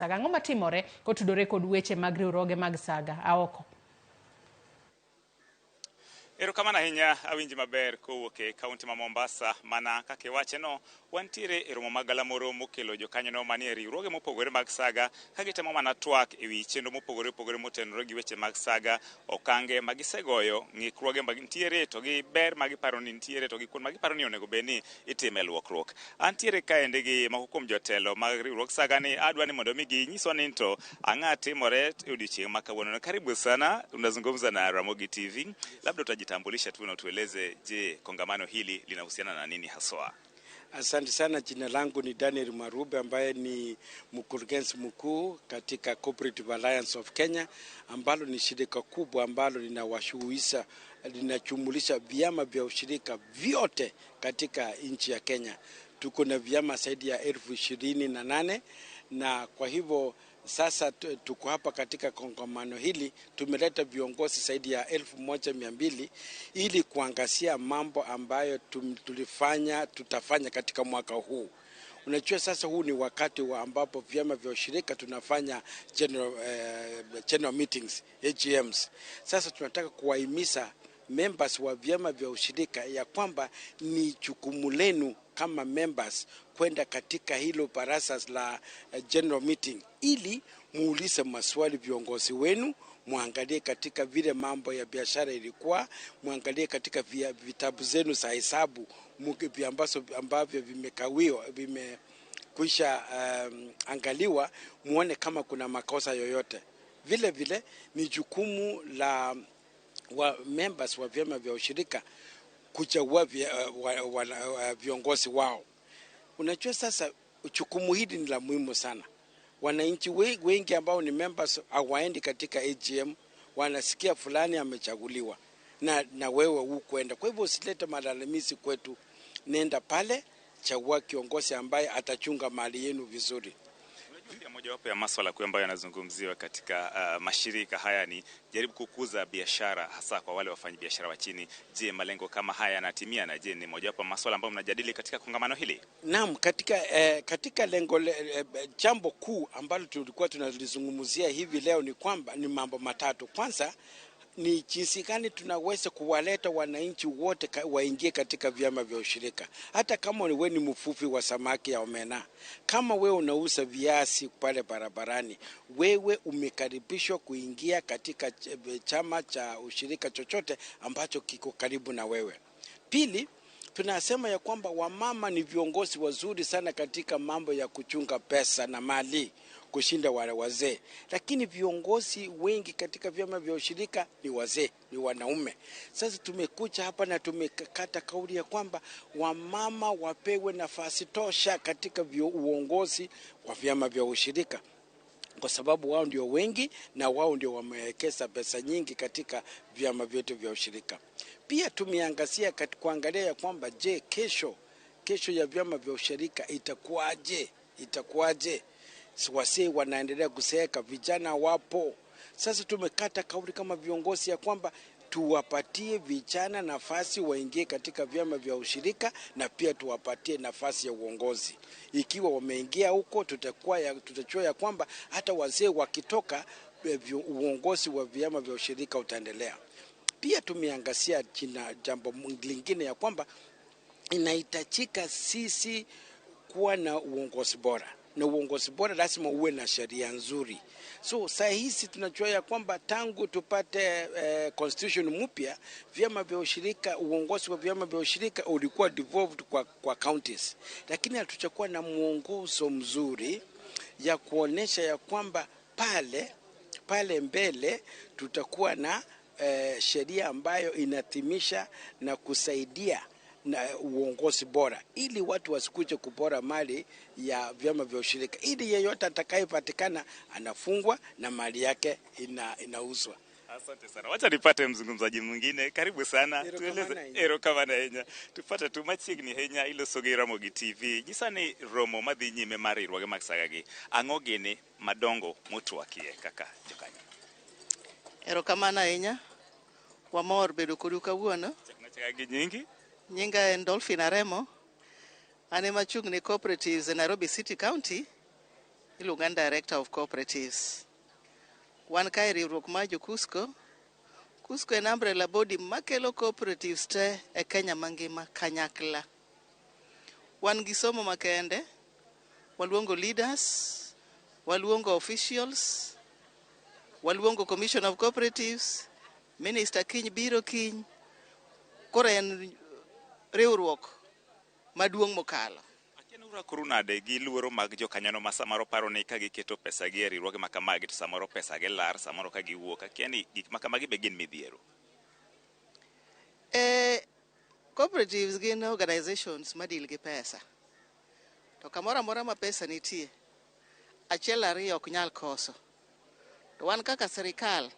Saga. Ang'o matimore kotudore kod weche mag riwruoge mag saga? Aoko. Erokamano ahinya, awinji maber kowuok e kaunti ma Mombasa. Mana kaka iwache no, wantiere e romo mag galamoro mokelo jokanyono manie riwruoge mopogore mag saga ka gitemo mana twak e wi chenro mopogore opogore motenore gi weche mag saga, okange ma gisegoyo, ng'ikruoge ma nitiere to gi ber ma giparo ni nitiere to gi kuond ma giparo ni onego bed ni itime luokruok. Antiere kaendi gi moko kuom jotelo mag riwruog saga ni adwa ni mondo mi ginyiswa ni to ang'a timore e odiochieng' ma kawuono. Karibu sana, unazungumza na Ramogi TV. Labda utajitambulisha tu na utueleze, je, kongamano hili linahusiana na nini haswa? Asante sana. Jina langu ni Daniel Marube ambaye ni mkurugenzi mkuu katika Cooperative Alliance of Kenya, ambalo ni shirika kubwa ambalo linawashughulisha linajumulisha vyama vya ushirika vyote katika nchi ya Kenya. Tuko na vyama zaidi ya 28,000 na kwa hivyo sasa tuko hapa katika kongamano hili, tumeleta viongozi zaidi ya 1,200 ili kuangazia mambo ambayo tulifanya tutafanya katika mwaka huu. Unajua sasa huu ni wakati wa ambapo vyama vya ushirika tunafanya general meetings, AGMs. Sasa tunataka kuwahimiza members wa vyama vya ushirika ya kwamba ni jukumu lenu kama members kwenda katika hilo baraza la general meeting ili muulize maswali viongozi wenu, muangalie katika vile mambo ya biashara ilikuwa, muangalie katika vitabu zenu za hesabu ambavyo vimekawiwa, vimekwisha angaliwa, muone kama kuna makosa yoyote. Vile vile ni jukumu la wa members wa vyama vya ushirika kuchagua viongozi wao. Unajua sasa jukumu hili ni la muhimu sana. Wananchi wengi ambao ni members hawaendi katika AGM, wanasikia fulani amechaguliwa na wewe hukwenda. Kwa hivyo usilete malalamizi kwetu, nenda pale, chagua kiongozi ambaye atachunga mali yenu vizuri. Unajua pia mojawapo ya maswala kuu ambayo yanazungumziwa katika mashirika haya ni jaribu kukuza biashara hasa kwa wale wafanyabiashara wa chini. Je, malengo kama haya yanatimia na je, ni mojawapo ya maswala ambayo mnajadili katika kongamano hili? Naam, katika lengo jambo kuu ambalo tulikuwa tunalizungumzia hivi leo ni kwamba ni mambo matatu. Kwanza ni jinsi gani tunaweza kuwaleta wananchi wote waingie katika vyama vya ushirika. Hata kama wewe ni mvuvi wa samaki ya omena, kama wewe unauza viazi pale barabarani, wewe umekaribishwa kuingia katika chama cha ushirika chochote ambacho kiko karibu na wewe. Pili, tunasema ya kwamba wamama ni viongozi wazuri sana katika mambo ya kuchunga pesa na mali kushinda wale wazee, lakini viongozi wengi katika vyama vya ushirika ni wazee, ni wanaume. Sasa tumekuja hapa na tumekata kauli ya kwamba wamama wapewe nafasi tosha katika uongozi wa vyama vya ushirika, kwa sababu wao ndio wengi na wao ndio wamewekeza pesa nyingi katika vyama vyetu vya ushirika. Pia tumeangazia kuangalia ya kwamba je, kesho ya vyama vya ushirika itakuwaje? Itakuwaje? Wasee wanaendelea kuseeka, vijana wapo. Sasa tumekata kauli kama viongozi ya kwamba tuwapatie vijana nafasi waingie katika vyama vya ushirika na pia tuwapatie nafasi ya uongozi. Ikiwa wameingia huko, tutajua ya kwamba hata wazee wakitoka, uongozi wa vyama vya ushirika utaendelea. Pia tumeangazia jambo lingine ya kwamba inahitajika sisi kuwa na uongozi bora, na uongozi bora lazima uwe na sheria nzuri. So saa hizi tunajua ya kwamba tangu tupate constitution mpya, vyama vya ushirika, uongozi wa vyama vya ushirika ulikuwa devolved kwa counties, lakini hatujakuwa na mwongozo mzuri ya kuonesha ya kwamba pale mbele tutakuwa na sheria ambayo inathimisha na kusaidia na uongozi bora, ili watu wasikuje kupora mali ya vyama vya ushirika, ili yeyote atakayepatikana anafungwa na mali yake inauzwa. Asante sana. Wacha nipate mzungumzaji mwingine. Karibu sana. Erokamano ahinya. Erokamano ahinya. Tupate tu machiegni ahinya iloso gi Ramogi TV. Nyisa ni romo madhi nyime mar riwruoge mag saga gi, ang'o gini madongo mutwakie kaka jokanyo? Erokamano ahinya. Wamor bedo kodu kawuono. Chakna chaka gi nyingi. Nyinga en Dolphin Aremo. An ema achung' ne cooperatives e Nairobi City County. Iluonga ni Director of Cooperatives. Wan kae riwruok mar jo KUSCCO. KUSCCO en umbrella body makelo cooperatives te e Kenya mangima kanyakla. Wan gi somo makende, waluongo leaders, waluongo officials, waluongo Commission of Cooperatives, Minister kiny biro kiny. Koro en riwruok maduong' mokalo. Akia ni urakoru nade gi luoro mag jokanyono ma samoro paro ni ka giketo pesa gi e riwruoge ma kamagi to samoro pesa gi lar, samoro ka giwuok. Akia ni gik ma kamagi be gin midhiero. Cooperatives gin organizations ma deal gi pesa. To kamoro amora ma pesa nitie, achiel ariyo ok nyal koso. To wan kaka sirikal,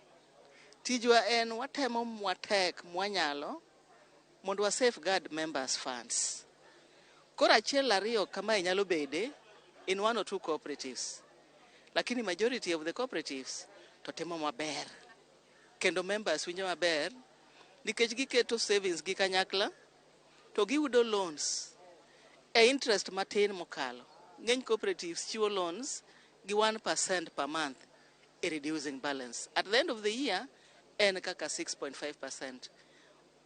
tijwa en watemo matek mwanyalo mondo wa safeguard members funds. Koro achiel ariyo kamae nyalo bede in one or two cooperatives. Lakini majority of the cooperatives to timo maber. Kendo members winjo maber nikech giketo savings gi kanyakla to giyudo loans e interest matin mokalo. Ng'eny cooperatives chiwo loans gi 1% per month e reducing balance. At the end of the year en kaka 6.5%.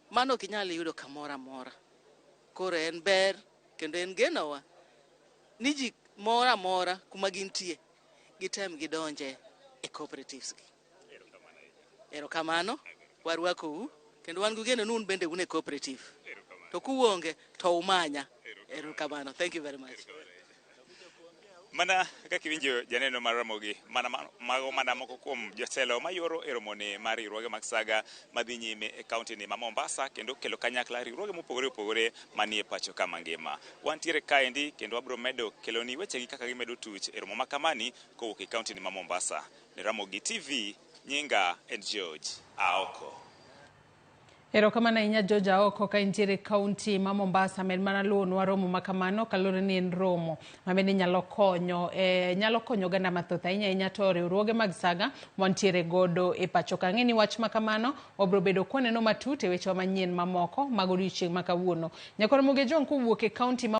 Mano ok inyal yudo kamoro amora. Koro en ber kendo en genowa ni ji moro amora kuma gintie gitem gidonje e cooperatives gi. Erokamano, warwakou kendo wan gi geno ni un bende un e cooperative. To kuonge to umanya. Erokamano. Thank you very much. Mana kaka iwinjo janeno mar Ramogi, mana mago mana moko kuom jotelo mayuoro e romoni mar riwruoge mag saga madhi nyime e kaunti ni ma Mombasa kendo kelo kanyakla riwruoge mopogore opogore manie pacho ka mangima. Wantiere kaendi kendo wabiro medo keloni wechegi kaka gimedo tuch e romo ma kamani kowuok e kaunti ni ma Mombasa. Ne Ramogi TV, nyinga en George Aoko. Erokamano ahinya George Aoko ka intiere kaunti ma Mombasa. Med mana luwonwa romo ma kamano kaluwore ni en romo ma bende nyalo konyo nyalo konyo oganda mathoth ahinya ahinya to riwruoge mag saga wantiere godo e pacho ka. Ang'e ni wach ma kamano wabiro bedo kwaneno matut e wechewa manyien mamoko mag odiochieng' ma kawuono. Nyakwar Ramogi Ojwang' kowuok e kaunti ma